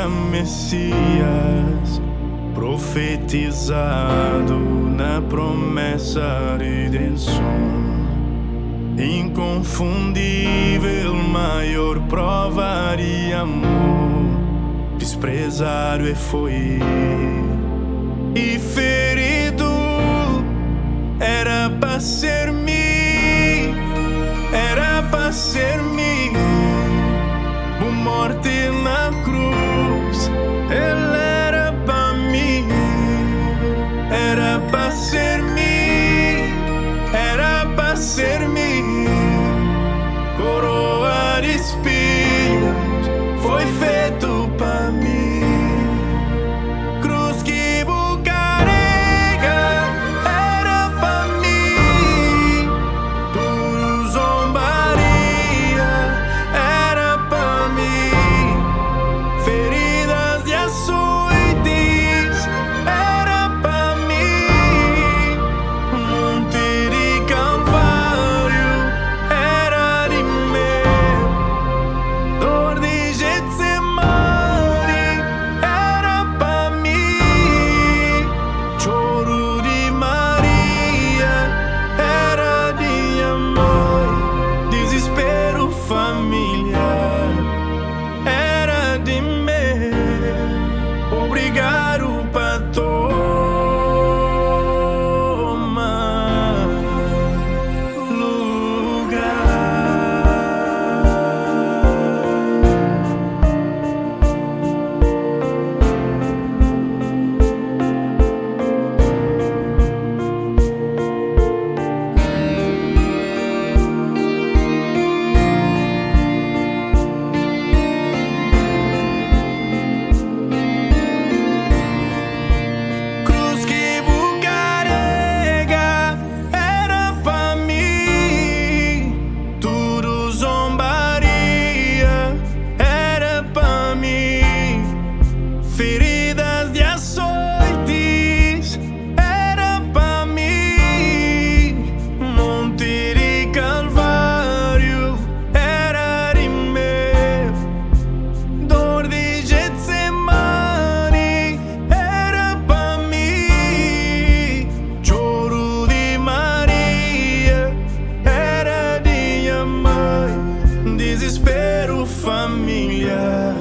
Era Mesias profetizadu na promesa redenson. Inkonfundível, maior prova di amor. Desprezadu e foi i feridu, era pa ser mi, era pa ser mi. Bu morti na krus, el era pa mi, era pa ser mi, era pa ser mi. Koroa di spinhus foi fetu pa mi. Krus ki bu karega era pa mi. Tudu zonbaria era pa mi. Feridas di asoitis era pa mi. Monti di Kalváriu era di meu. Dor di Jetsemani era pa mi. Txoru di Maria era di nha mãe. Dizisperu familiar era di meu. Obrigadu pa toma lugar. Krus ki bu karega era pa mi. Tudu zonbaria era pa mi. Feridas di asoitis era pa mi. Monti di Kalváriu era di meu. Dor di Jetsemani era pa mi. Txoru di Maria era di nha mãe. Dizisperu familiar.